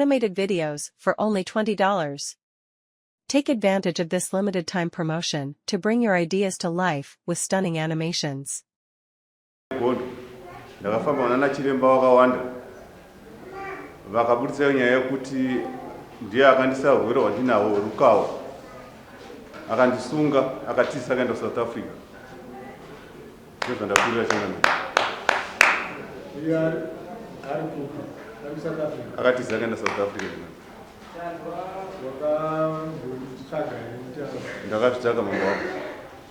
animated videos for only $20. Take advantage of this limited time promotion to bring your ideas to life with stunning animations. Gondo ndakafamba nana chiremba wakawanda vakabudisa nyaya yekuti ndiye akandisa hwero hwandinahwo rukawo akandisunga akatisa akaenda kuSouth Africa. Ndozvandakurira, changamire. Iye ari kupi? Ari kuSouth Africa? Akatiza akaenda South Africa. Wakambotsvaga here kuti Ndakazvitsvaka, mambo wangu.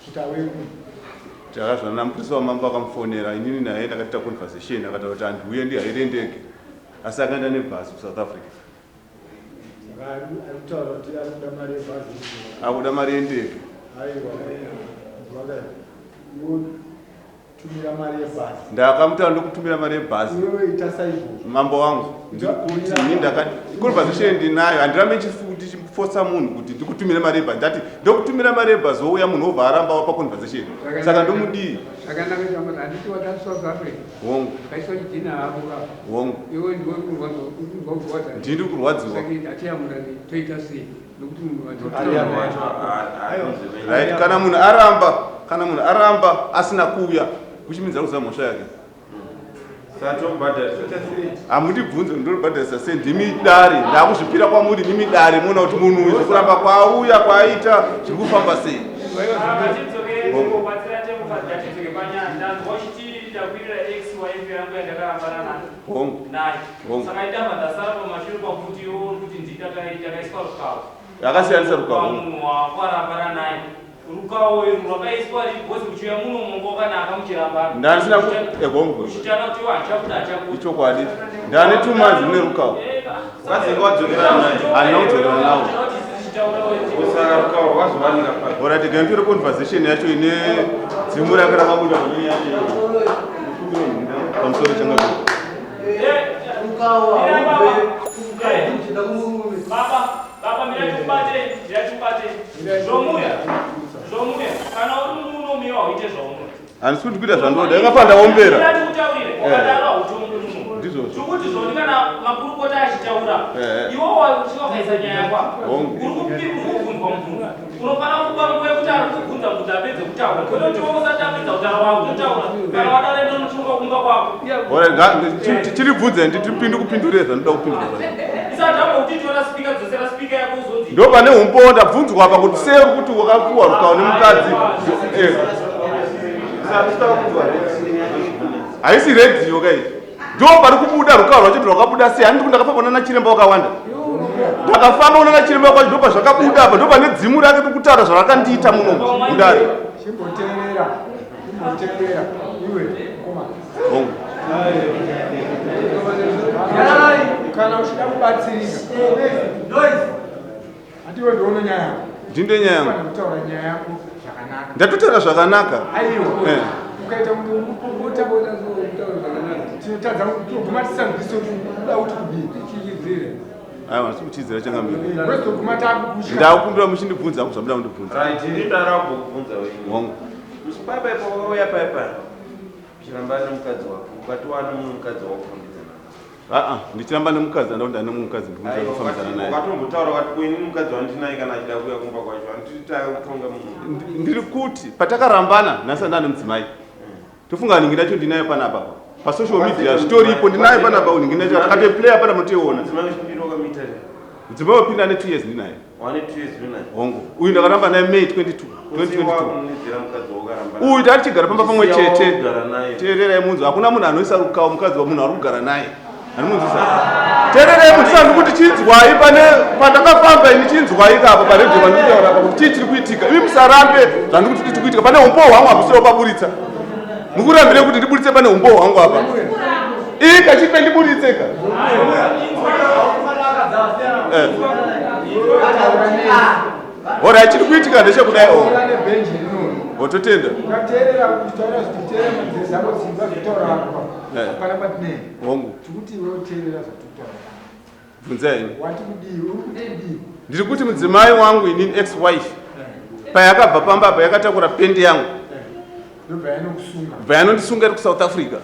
Kuti auye kuno? Takazvana namupurisa wamambo, akamufonera. Inini naye ndakatiita conversation, akataura kuti handiuye, ndihaire ndege, asi akaenda nebhazi kuSouth Africa. Saka ari kutaura kuti ari kuda mari yebhazi? Akuda mari yendege. Aiwa, nzwaka, iwe tumira mari yebhazi. Ndakamutaura, ndokutumira mari yebhazi. Iwewe ita saizvozvo. Mambo wangu, ndiri kuti ini ndakati conversation ndinayo, handirambe ndichifosa munhu kuti ndikutumire mari yebhazi. Ndati ndokutumira mari yebhazi, wouya munhu wobva aramba wapa conversation, saka ndomudii? Zvakanaka chamati handiti watatu South Africa? Hongu. Ukaiswa chidhina hako ka. Hongu. Iwe ndiwe kurwadza. Ndini kurwadziwa. Saka atiyamurani, toita sei? Nokuti munhu Right, kana munhu aramba asina kuuya, kuchimidza kuziva mhosva yake. Hamundibvunze ndoribhadharisa sei. Ndimi dare, ndakuzvipira kwamuri. Ndimi dare, muona kuti munhu uyu zvekuramba kwauya kwaaita zviri kufamba sei. Ngatidzokere, tingobatsira temukadzi. Ngatidzoke panyaya. Ndanzwa uchiti ndakwirira ex wife yangu yandakarambana nayo. Hongu. Naye. Hongu. Saka idamba ndasara pamashure pakuti iwo uri kuti nditakaiswa rukawo. Akasiyanisa rukawo. Pamunhu wakwarambana naye, rukawo irwu rwakaiswa because uchiuya muno mongo wakanaka muchirambana. Ndandisina hongu. Uchitana kuti iwe hachakuda, hachakuda. Ichokwadi, ndane 2 months ndine rukawo. Ukadzinga wadzokera naye? Handina kudzokera nawo. Saka rukawo rwazowanika papi? Alright, ganitore conversation yacho ine dzimu rake rakabuda pane yacho pamusoro, changamire. Rukawo haubve kumukadzi uchienda kumurume. Baba, baba, mira tikubate, mira tikubate. Zvomuya, zvomuya, kana uri muno uite zvaunoda. Handisi kuti kuita zvandoda, yakapa ndaombera. Mira tikutaurire, wakadaro hautongi muno. Ndizvozvo. Tikuti zvoni kana makurukota achitaura, Eh. iwe wakaisa nyaya yako, Hongu. uri kubvunzwa mubvunzo, unofanira kupa nguva yekuti ari kubvunza kuti apedze kutaura, kwete kuti iwe usati apedza kutaura wakutotaura. Kana wadaro, ndonotonga kumba kwako. Alright, tiribvunze, nditipinde kupindure zvandinoda kupindura. Isati ambokuti tora speaker, dzosera speaker yako uzonzi. Ndo pane umbowo, ndabvunzwa apa kuti sei uri kuti wakapuwa rukawo nemukadzi. Haisi redhiyo kai, ndo pari kubuda rukawo rwacho kuti rwakabuda sei. Handiti ndakafamba nana chiremba wakawanda, ndakafamba unana chiremba kwacho, ndo pazvakabuda apa, ndo pane dzimu rake kutaura zvarakandiita muno mudare. Chimboteerera, chimboteerera iwe mukoma. Hongu. Kana uchida kubatsirika, hatiwe ndione nyaya yako. Ndinde nyaya yangu. Unofanira kutaura nyaya yako zvakanaka. Ndatotaura zvakanaka. Aiwa, ukaita kunge urikupopota, tinotadza, tinoguma tisanzwise kuti uda kuti kudii. Chichidzire. Aiwa, ndisi kuchidzira, changamire. Kwezoguma takukusha. Ndakukumbira muchindibvunza hangu zvamuda kundibvunza. Right, ndindara kubvunza wenyu. Hongu. Musipaipai pakauya paipai uchiramba nemukadzi wako, ukati wane mumwe mukadzi wakufambidzana? Aa, ndichiramba nemukadzi anda kuti ndane mumwe mukadzi ndikufambidzana naye? Ukatombotaura wati kuini mukadzi wandinaye kana achida kuuya kumba kwacho, handiti takutonga munhu? Ndiri kuti patakarambana nhasi ndane mudzimai, tofunga ningi ndacho ndinayo panapa pasocial media, zvitoripo, ndinayo panapa ningi ndacho takatoplaya pana, mutoiona. Mudzimai wechipiri wakamuita sei? Mudzimai wepiri ane 2 years ndinaye. Wane 2 years unaye? Hongu, uyu ndakaramba naye May 22 2022. Wakunedzera mukadzi wakaramba? Uyu tatichigara pamba pamwe Uchisiya chete. wakugara naye. Teererai munzu, hakuna munhu anoisa rukawo mukadzi wamunhu ari kugara naye. Hanimunzwisa, teererai munzisa, ndikuti chinzwai pane pandakafamba ini, chinzwai kapa paredhiyo pandikutaura apa kuti chii chiri kuitika. Imi musarambe zvandikuti chiri kuitika. Pane umbowo hwangu hamusiwo paburitsa, mukurambire kuti ndiburitse pane umbowo hwangu apa. Ii kachipe ndiburitse ka. Alright, chiri kuitika ndechekudai o. Nebhenji rinori. Ototenda. Ukateerera kutaura, zviteerera manzeve dzako, dzinzwa zvitaura apa. Hapana patinei. Hongu. Tikuti iwe uteerera zvatikutaura. Bvunzai. Wati kudii? Uri kuti kudii? Ndiri kuti mudzimai wangu inini, ex wife, payakabva pamba apa yakatakura pendi yangu. Ndobva yanokusunga? Bva yanondisunga iri kuSouth Africa.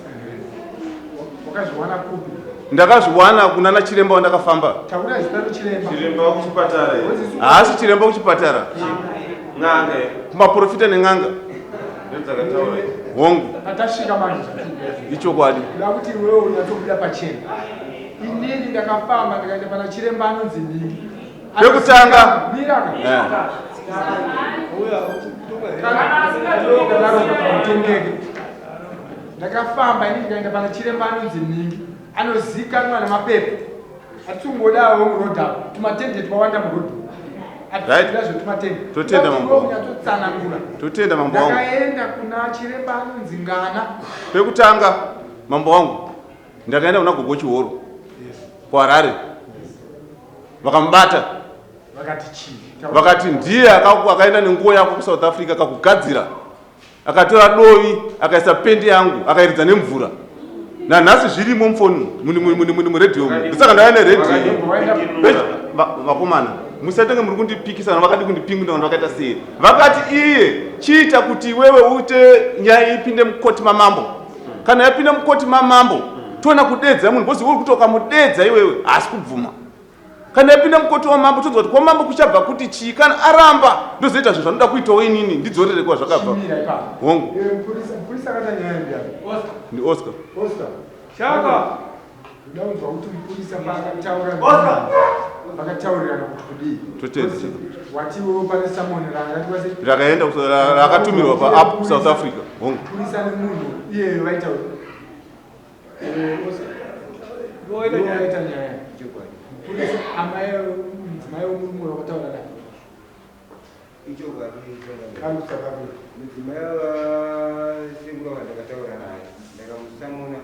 Wakazviwana kupi? Ndakazviwana kunana chiremba wandakafamba. Taura zita rechiremba. Chiremba wekuchipatara here? Haasi chiremba kuchipatara. N'anga here? Kumaprofita nen'anga. Ndodzakataura idzi. Hongu. Patasvika manje zvatiri. Ichokwadi. Kuda kuti iwewe unyatsobuda pachena. Inini ndakafamba ndikaenda pana chiremba anonzi Nhingi. Pekutanga. Mira ka. Eh. Kana ndakafamba ini ndikaenda pana chiremba anonzi Nhingi anozikanwa nemapepa atikungodawo muroad apo tumatende twawanda muroad atikuda zvetumatende Totenda mambo wangu. Unyatsotsanangura. Totenda mambo wangu. Ndakaenda kuna chiremba anonzi Ngana. Pekutanga mambo wangu ndakaenda kuna gogo Chihoro kuHarare vakamubata Vakati chii? Vakati ndiye akaenda nenguo yako kuSouth Africa akakugadzira akatora dovi akaisa pendi yangu akairidza nemvura nanhasi zvirimo mufoni muredhiyo umu ndosaka ndauya neredhiyo vakomana musatenge muri kundipikisana vakadi kundipingura vanhu vakaita sei vakati iye chiita kuti iwewe uite nyaya ipinde mukoti mamambo kana yapinda mukoti mamambo toona kudedza munhu bcause uri kuti ukamudedza iwewe haasi kubvuma Kana yapinda mukoti wamambo tonzwa kuti kwamambo kuchabva kuti chii kana aramba ndozoita zvinhu zvanoda kuitawo inini ndidzorere kwa zvakabva. Hongu. Ndi Oscar. Oscar. Chaka. Ndaunzwa kuti mupurisa paakataura vakataurirana kuti kudii. Totenda. Watiwo pane summon ranga rakaenda rakatumirwa pa up South Africa. Hongu. Mupurisa nemunhu iyeyo vaitaura. Waita nyaya. Mupurisa amai mudzimai wemurume wakataura naye. Ichokwadi Ari kuSouth Africa. Mudzimai wasekuru wandakataura naye ndakamusamuna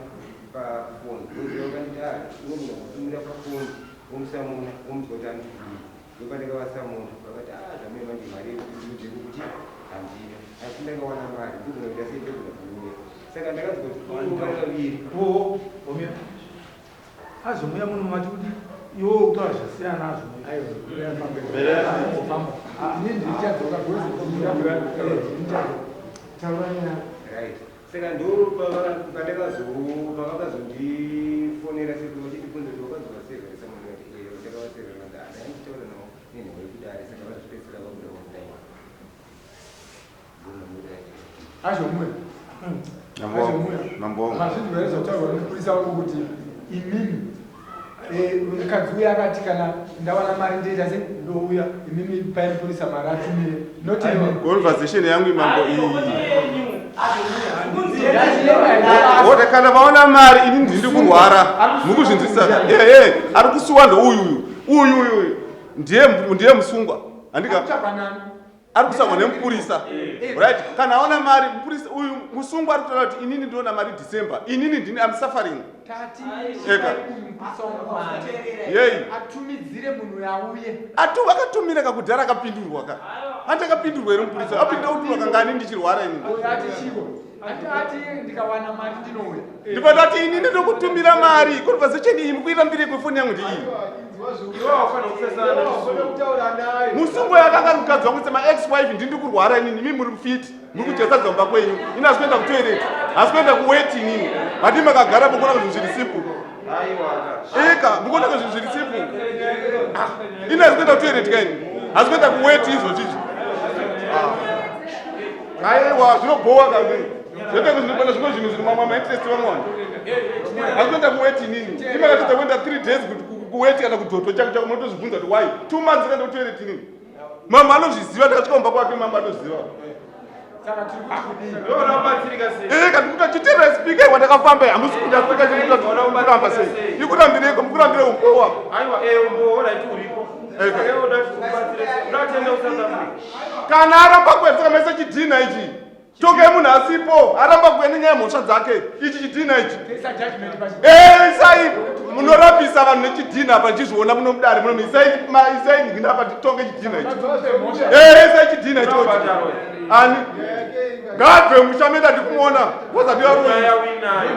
pafoni oziva vakanditi ah unogona kutumira pafoni womusamuna womuudza kuti anoti kudii ndopandakavasamuna vakati ah zvamai manje mari yekuti kuti handina asi ndakawana mari ndogona kuita sei ndogona kuuya Saka ndakanzwa kuti ivo vari vaviri. Oo, omira. Azomuya muno mati kuti iwo kutaura zvasiyana azomuya. Aiwa, famba. Ini ndichadzoka because ndichadzoka. Taura nyaya. Right. Saka ndo pandakazo pavakazondifonera sekuru vachindibvunza kuti wakazovasevera samwe ndikati eh ndakavasevera vanzi ah ndanditaura navo nenhau yekudare saka vazvipedzisira vabuda online. Mazvinzwa here zvataurwa nemupurisa wangu kuti imimi eh, mukadzi uya akati kana ndawana mari ndoita se ndouya imimi pai mupurisa mari atumire not imimi. Conversation yangu imambo iyi. Ode kana vaona mari ini ndiri kurwara. Mukuzvinzwisisa. Eh eh ari kusuwa ndouyu uyu. Uyu uyu ndiye ndiye musungwa. Handika. Ari kusangwa nemupurisa. Right? Kana aona mari mupurisa uyu musungwa ari kutaura kuti inini ndinoona mari December. Inini ndini I'm suffering. Tati Eka. Yei. Atumidzire munhu auye. Atu akatumira kakudhara akapindurwa ka. Hanti akapindurwa here mupurisa? Apinda kutumwa kangani ndichirwara inini. Ati chiko. Ati ati ndikawana mari ndinouya. Ndipo ndati inini ndokutumira mari. Conversation iyi mukuirambirei kwefoni yangu ndiiyi. Musungwa yakanga ari mukadzi wangu sema ex wife ndini ndikurwara inini imi muri fit muri kudya sadza mumba kwenyu ini hasi kuenda kutoilet hasi kuenda kuweti inini hati makagara mukuona zvinhu zviri simple eka mukuona zvinhu zviri simple ah, ini hasi kuenda kutoilet ka ini hasi kuenda kuweti izvozvizvi ah. aiwa zvinobhowa ka Zvete kuzvibona zvimwe zvinhu zviri mamwe mainterest vamwe vanhu. Asi kuenda kuweti inini. Imi makatadza kuenda 3 days kuti kuweti kana kudhoto chako chako munotozvibvunza kuti why? 2 months kaenda kutoilet inini. Mama anozviziva ndakasvika kumba kwake mama anoziva. Saka tiri kuti kudii? Eh, kana kuti chitera speaker wandakafamba hamusi kuda speaker chiri kuramba sei? Ikurambireko mukurambire umbowa. Aiwa eh umbowa right uripo. Kana aramba kuenda saka maisa chidhina ichi. Tongai munhu asipo aramba kuuya nenyaya yemhosva dzake ichi chidhina ichi eh, isai munorapisa vanhu nechidhina apa ndichizviona muno mudare muno isai isai ndina apa titonge chidhina ichi eh, isai chidhina ichocho ani ngaabve musha menda ndikumuona wozadiwaroya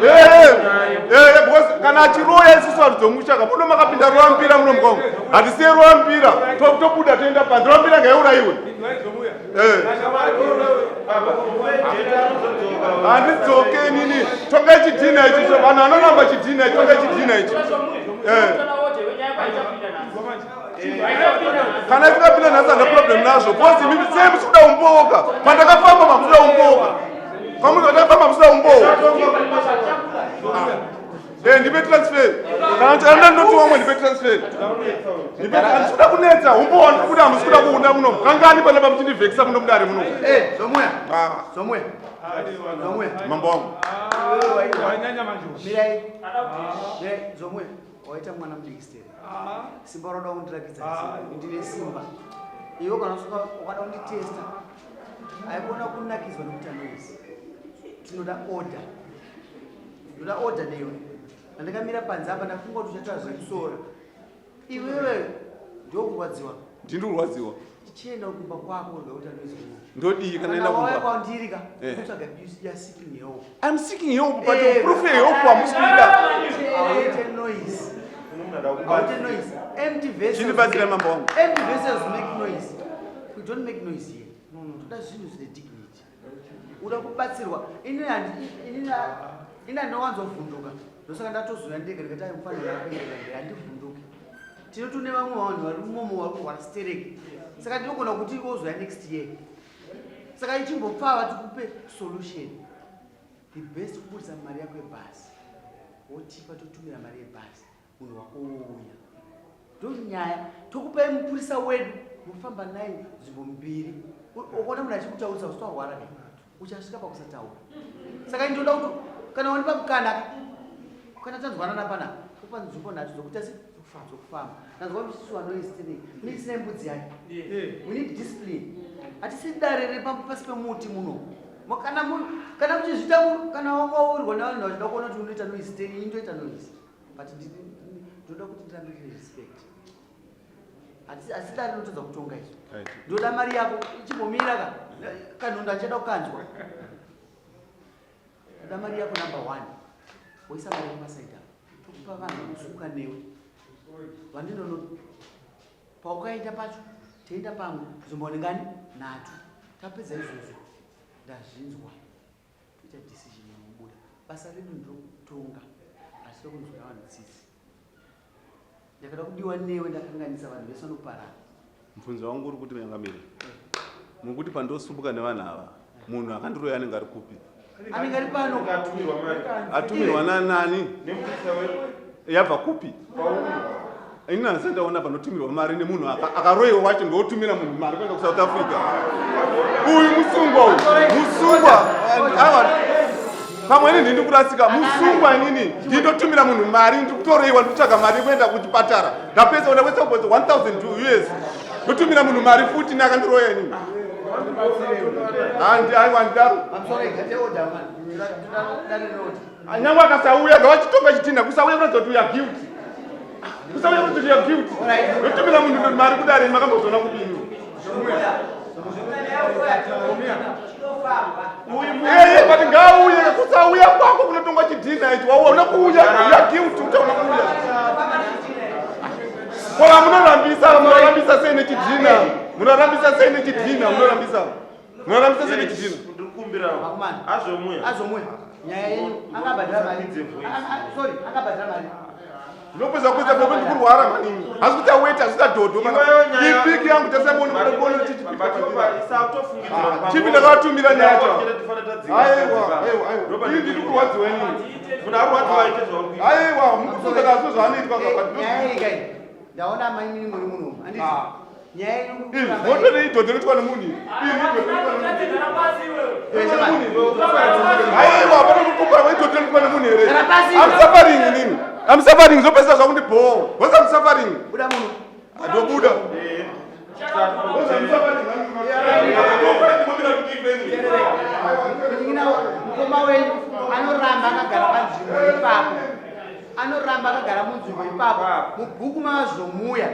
eh, because kana achiroya isusu vanhu dzomusha ka muno makapinda roambira muno mukongo hatisiye roambira tobuda toenda panze roambira ngaiuraiwe Eh. Handidzoke inini. Tongai chidhina ichi. Vanhu vanoramba chidhina ichi. Tongai chidhina ichi. Eh. Kana isingapinda nhasi handina problem nazvo. Because imimi sei musi kuda umboka. Pandakafamba makuda umboka. Pandakafamba musi umboka. Eh, ndipe transfer. Kana kana ndoti wamwe ndipe transfer. Ndipe handisi kuda kunetsa humbo wandiri kuda hamusi kuda kuunda muno. Kangani pana pamuchindivhekisa muno mudare muno. Eh, Zomuya. Ah. Zomuya. Zomuya. Mambo wangu. Wanyanya manje. Mirai. Mirai, Zomuya. Waita mwana mudiki stere. Simba roda kundirakidza. Ndine simba. Iwe kana usuka ukada kunditesta. Haikona kunakidzwa nekuita noise. Tinoda order. Ndoda order newe. Ndandakamira panze apa ndafunga kuti uchaita zvekusora. Iwewe ndokurwadziwa. Ndini kurwadziwa. Chienda kumba kwako urga kuti anoise. Ndodii kana enda kumba? kumba? Kwandiri ka. Eh. Kutsvaga you are seeking help. I'm seeking help but proof help hamusi kuida. Auite noise. Auite noise. Empty vessels. Chindibatsira mambo wangu. Empty vessels make noise. We don't make noise here. No, no. Toda zvinhu zvine dignity. Uda kubatsirwa. Ini handi ini ini ndinowanzovhunduka. Ndosaka ndatozouya ndega ndikati ayi mufanira kuenda mberi handivhunduki. Tinotone vamwe vanhu vari mumomo vari kurwara stereki. Saka ndinogona kuti wozouya next year. Saka ichimbopfava tikupe solution. The best kubudisa mari yako yebhasi. Wotipa totumira mari yebhasi. Munhu wako wouya. Ndonyaya tokupai mupurisa wedu mofamba naye nzvimbo mbiri. Ukaona munhu achikutaurisa usitwarwara ka. Uchasvika pakusataura. Saka ndinoda kuti kana wandipa mukana kana tanzwanana panapa topa nzvimbo nhatu dzokuita se dzokufamba. Ndanzwa kuti isusu vanoise nei misi nembudzi yake. We need discipline. Hatisi dare repasi pemuti muno. Kana kana muchizviita kana wanga waurwa nevanhu vachida kuona kuti unoita noise tei ini ndoita noise. But ndinoda kuti ndirambe ndine respect. Asi dare rinotadza kutonga izvo. Ndoda mari yako ichimbomira ka kanhondo achada kukanzwa. Ndoda mari yako number one. Woisa mari yako pasaidi apa. Tokupa vanhu vanosuka newe. Vandinono paukaenda pacho toenda pamwe nzvimbo nengani nhatu. Tapedza izvozvo ndazvinzwa. Toita decision inobuda. Basa redu ndokutonga. Asi tokunzwira vanhu tsitsi. Ndakada kudiwa newe ndakanganisa vanhu vese vanoparara. Mubvunzo wangu uri kuti changamire. Mukuti pandosumbuka nevanhu ava, munhu akandiroya anenge ari kupi? Anenge ari pano. Atumirwa nanani? Yabva kupi? Ini handisati ndaona panotumirwa mari nemunhu akaroyiwa wacho ndotumira munhu mari kuenda kuSouth Africa. Uyu musungwa uyu. Musungwa. Aiwa. Pamwe ini ndini kurasika musungwa inini ndindotumira munhu mari ndikutoroyiwa ndikutsvaga mari yekuenda kuchipatara ndapedza kuenda kuisa 1000 US ndotumira munhu mari futi nakandiroya inini. Handi aiwa ndidaro. Nyangwe akasauya ngawachitonga chitinha kusauya kuratidza kuti uya guilty. Kusauya kuratidza kuti uya guilty. Ndotumira munhu mari kudare makambozoona kudini. Eye but ngauye kusauya kwako kunotongwa chidhina ichi wauya una kuuya uya guilty utaona kuuya. Kwa munorambisa munorambisa sei nechidhina? Munorambisa sei nechidhina? Munorambisa. Munorambisa sei nechidhina? Ndikumbirawo. Azomuya. Azomuya. Nyaya yenyu akabhadhara mari. Sorry, akabhadhara mari. Ndopedza kuita bobe ndikurwara mani. Asi kuti await asi kuti dhodho mana. Ipiki yangu tasamoni kuti bono chichipi. Chipi ndakatumira nyaya yacho. Aiwa, aiwa, aiwa. Ini ndiri kurwadziwa inini. Munhu arwadziwa aite zvauri kuita. Aiwa, mukufunza kaso zvaanoitwa kapa. Nyaya iyi kai. Ndaona mainini muri muno. Handiti. Nyaya ino Iri voto reidhodho rinoitwa nemunhu iri. Iri idhodho rinoitwa nemunhu. Aiwa, pane kukupara weidhodho rinoitwa nemunhu here? I'm suffering inini. I'm suffering zvopesa zvakundibhowa. Because I'm suffering. Buda muno. Ndobuda. Because I'm suffering. Munin'ina mukoma wenyu anoramba akagara panzvimbo ipapo. Anoramba akagara munzvimbo ipapo. Mubhuku maZomuya.